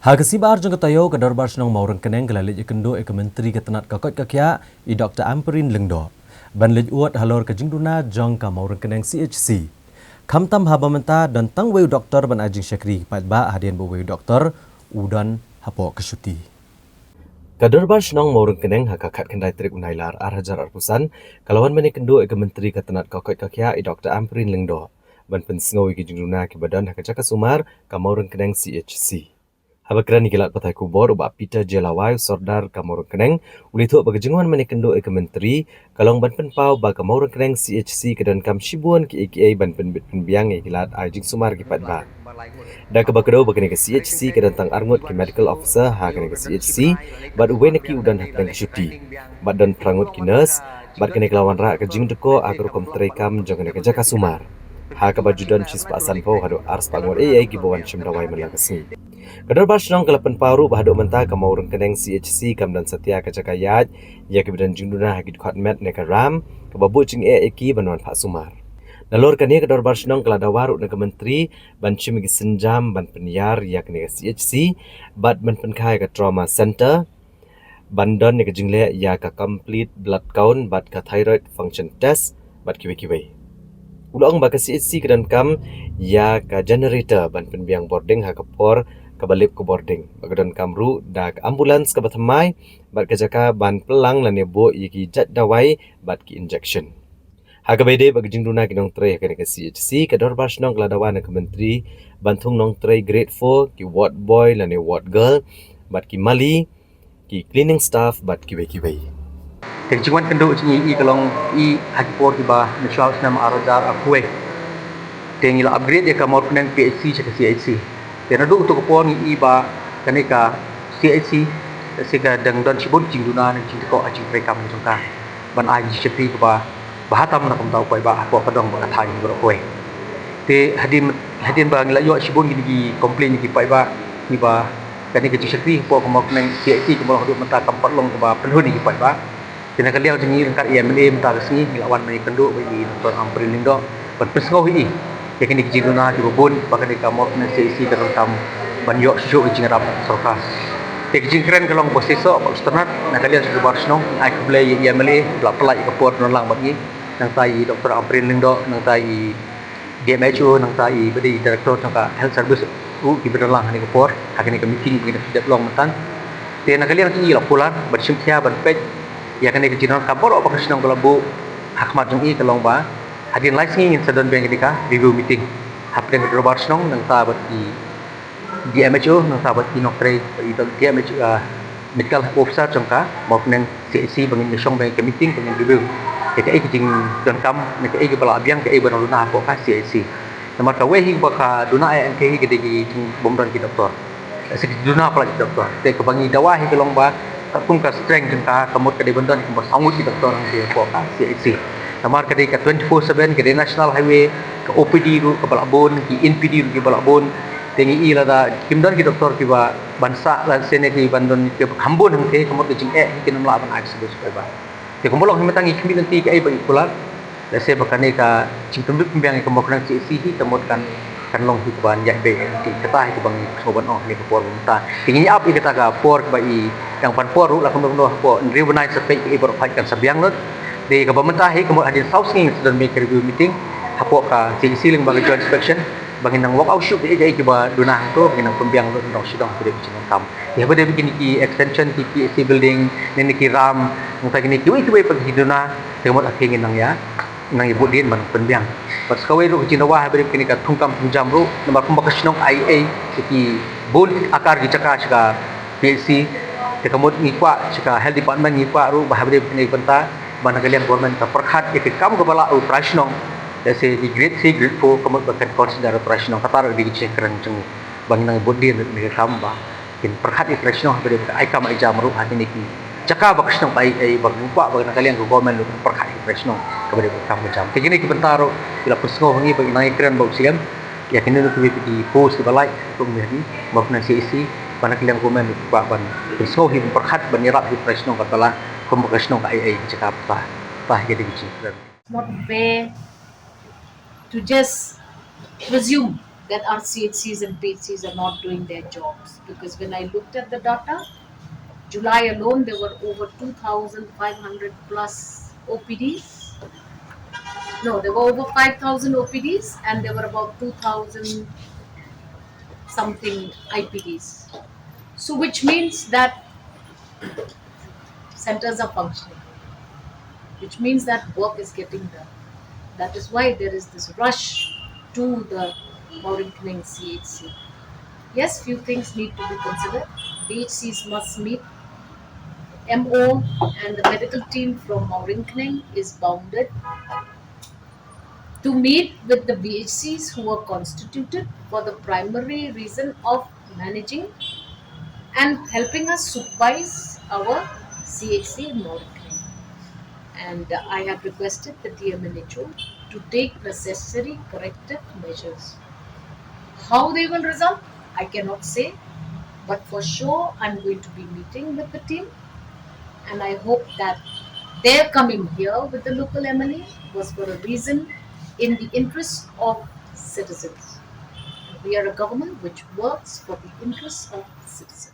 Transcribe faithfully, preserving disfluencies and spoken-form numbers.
Ha ka sngi ba ar jong ka taïew, ka Dorbar Shnong Mawryngkneng ka la leit ïakynduh ïa ka Myntri ka tnat ka koit ka khiah, i Doktor Ampareen Lyngdoh, ban leit ud halor ka jingduna jong ka Mawryngkneng C H C. Khamtam haba mynta don tang uwei u doktor ban ai jingshakri ki paidbah, hadien ba uwei u doktor u don hapoh ka shuti. Ka Dorbar Shnong Mawryngkneng ha ka khatkhyndai tarik u Nailar ar hajar arphew san ka la wan ban ïakynduh ïa ka Myntri ka tnat ka koit ka khiah, i Doktor Ampareen Lyngdoh, ban pynsngew ïa ki jingduna kiba don ha ka jaka sumar ka Mawryngkneng C H C. Haba kren ïa ki lad pathai khubor, u Bah Peter J Lawai, u Sordar ka Mawryngkneng, u la ïathuh ba ka jingwan ban ïakynduh ïa ka Myntri ka long ban pynpaw ba ka Mawryngkneng C H C ka donkam shibun kiei kiei ban pynbit pynbiang ïa ki lad ai jingsumar ki paidbah. Da kaba kdew ba kane ka C H C ka don tang arngut ki medical officer ha kane ka C H C, bad uwei na ki u don hapdeng ka shuti, bad don phra ngut ki nurse, bad kane ka la wanrah ka jingdkhoh ha ka rukom treikam jong kane ka jaka sumar, ha kaba ju don shispah sanphew haduh arspah ngut eiei kiba wan shim dawai man la ka sngi. Ka Dorbar Shnong ka la pynpaw ruh ba haduh mynta ka Mawryngkneng C H C kam don satia ka jaka ïaid ïa kiba don jingduna ha ki dkhot met ne ka ramp kaba buh jingeh ïa ki ban wan phah sumar. Nalor kane, ka Dorbar Shnong ka la dawa ruh na ka Myntri ban shim ïa ki sienjam ban pynïar ïa kane ka C H C, bad ban pynkha ïa ka trauma center, ban don ïa ka jingleh ïa ka complete blood count bad ka thyroid function test bad kiwei kiwei. U la ong ba ka C H C ka donkam ïa ka generator ban pynbiang bording ha ka por kaba lip ka bording, bad ka donkam ruh da ka ambulance kaba thymmai, bad ka jaka ban pynlang lane buh ïa ki jait dawai bad ki injection. Ha kaba ïadei bad ka jingduna ki nongtrei ha kane ka C H C, ka Dorbar Shnong ka la dawa na ka Myntri ban thung nongtrei grade four, ki ward boy lane ward girl, bad ki mali, ki cleaning staff bad kiwei kiwei. Te ka jingwan kynduh jong ngi ka long i ha ki por kiba na shuwa u snem ar hajar arphew wei, te ngi la upgrade ïa ka Mawryngkneng P H C sha ka C H C. Te naduh kato ka por ngi i ba kane ka C H C, C H C ka dang don shibun jingduna ne jingdkhoh ha jingtreikam jong ka, ban ai jingshakri kaba bha tam na ka bynta u paidbah hapoh ka dong bad ka thaiñ baroh kawei. Te hadien, hadien ba ngi la ïoh shibun kine ki complain ki paidbah, ngi ba kane ka jingshakri hapoh ka Mawryngkneng C H C kaba long haduh mynta kam pat long kaba pynhun ïa ki paidbah. Te na ka liang jong ngi ryngkat i M L A mynta ka sngi ngi la wan ban ïakynduh bad i Doktor Ampareen Lyngdoh ban pynsngew ïa i ïa kine ki jingduna kiba bun ba kane ka Mawryngkneng C H C ka donkam ban ïoh shuh shuh ki jingïarap sorkar. Te ki jingkren ka long ba shisha ba u sngewtynnat. Na ka liang jong ka Dorbar Shnong ngi ai khublei ïa i M L A ba la pynlait ïa ka por ban long bad ngi, nangta i Doktor Ampareen Lyngdoh, nangta i D M H O, nangta i ba dei i Director jong ka Health Service ruh kiba don lang ha kane ka por ha kane ka meeting ba ngi dang dep long mynta. Te na ka liang jong ngi la kular ban shim khia ban peit ïa kane ka jingdonkam baroh ba ka shnong ka la buh ha khmat jong i, ka long ba hadien lai sngi ngin sa don biang kane ka review meeting hapdeng ka Dorbar Shnong nangta bad i D M H O nangta bad ki nongtrei, i D M H O, ah, medical officer jong ka Mawryngkneng C H C ba ngin ïa shong biang ka meeting ba ngin review ïa kaei ka jingdonkam ne kaei kaba la biang, kaei ba dang duna hapoh ka C H C. Namar kawei hi ba ka duna eh ka hi ka dei ki jingbym don ki doktor. Lehse ki duna palat ki doktor. Te kaba ngi dawa hi ka long ba katkum ka strength jong ka, ka mut ka dei ban don kumba saw ngut ki doktor hangtei hapoh ka C H C. Namar ka dei ka twenty-four seven, ka dei national highway, ka O P D ruh kaba la bun, ki N P D ruh kiba la bun. Te ngi i lada kim don ki doktor kiba ban sah, lehse ne ki ban don ki kham bun hangtei, ka mut ka jingeh hi kin ym lah ban ai service ba. Te kumba long hi mynta ngi khmih lynti kaei ba ngi kular. Lehse ba kane ka jingpynbit pynbiang ïa ka Mawryngkneng C H C hi ka mut kan, kan long hi kaba ïaid beit. Te kata hi kaba ngi sngew ban ong ha kane ka por ba mynta. Te ngin ïa ap ïa kata ka por kaba i dang pan por ruh la kumno kumno hapoh hynriew bnai sa peit kaei baroh peit kan sa biang lut. Te kaba mynta hi ka mut hadien saw sngi ngin sa don biang ka review meeting hapoh ka C H C lyngba ka joint inspection ba ngin nang work out shuh kaei kaei kiba duna hangto, ba ngin nang pynbiang lut, nang shu dang pynbiang jingdonkam. Ïa ba dei ba kine ki extension ki P H C building, ne ne ki ramp, nangta kine kiwei kiwei pat ki duna, te ka mut ha ki ngin nang ïa, nang ïa bud dien ban pynbiang. Bad sa kawei ruh ka jingdawa ha ba dei ba kine ka thungkam thungjam ruh, namar kumba ka shnong ka ai ei ïa ki bun akar ki jaka sha ka P H C, te ka mut ngi kwah sha ka health department ngi kwah ruh ba ha ba dei ba kine ki bynta ba na ka liang government ka pyrkhat ïa ki kam kaba lah u trai shnong. Lehse ki grade three, grade four, ka mut ba kan consider u trai shnong, kata ruh dei ka jingkren jong ngi ba ngin nang ïa bud dien ruh kine ki kam ba kin pyrkhat ïa ki trai shnong ha ba dei ba ka ai kam ai jam ruh ha kine ki jaka ba ka shnong ka ai ei, ba ngi kwah ba na ka liang ka government ruh kan pyrkhat ïa ki trai shnong ha ba dei ba ka kam ka jam. Te kine ki bynta ruh ki la pynsngew ha ngi ba ngi nang ïakren bad u C M ïa kine ruh kiwei pat ki post kiba lait ruh ngi ha ngi, ba na C H C ba na ka liang government ruh kwah ban pynsngew hi, ban pyrkhat, ban ïarap ïa ki trai shnong, kata la kumba ka shnong ka ai ei ki jaka ba ta, ta hi ka dei ka jingkren. Not fair to just presume that our C H Cs and P H Cs are not doing their jobs, because when I looked at the data, July alone there were over two thousand five hundred plus O P Ds. No, there were over five thousand O P Ds and there were about two thousand something I P Ds. So, which means that centers are functioning, which means that work is getting done. That is why there is this rush to the Mawryngkneng C H C. Yes, few things need to be considered. B H Cs must meet. M O and the medical team from Mawryngkneng is bounded to meet with the B H Cs who were constituted for the primary reason of managing and helping us supervise our C H C in Mawryngkneng. And I have requested the D M and H O to take necessary corrective measures. How they will resolve, I cannot say, but for sure I'm going to be meeting with the team, and I hope that their coming here with the local M L A was for a reason, in the interest of citizens. We are a government which works for the interests of citizens.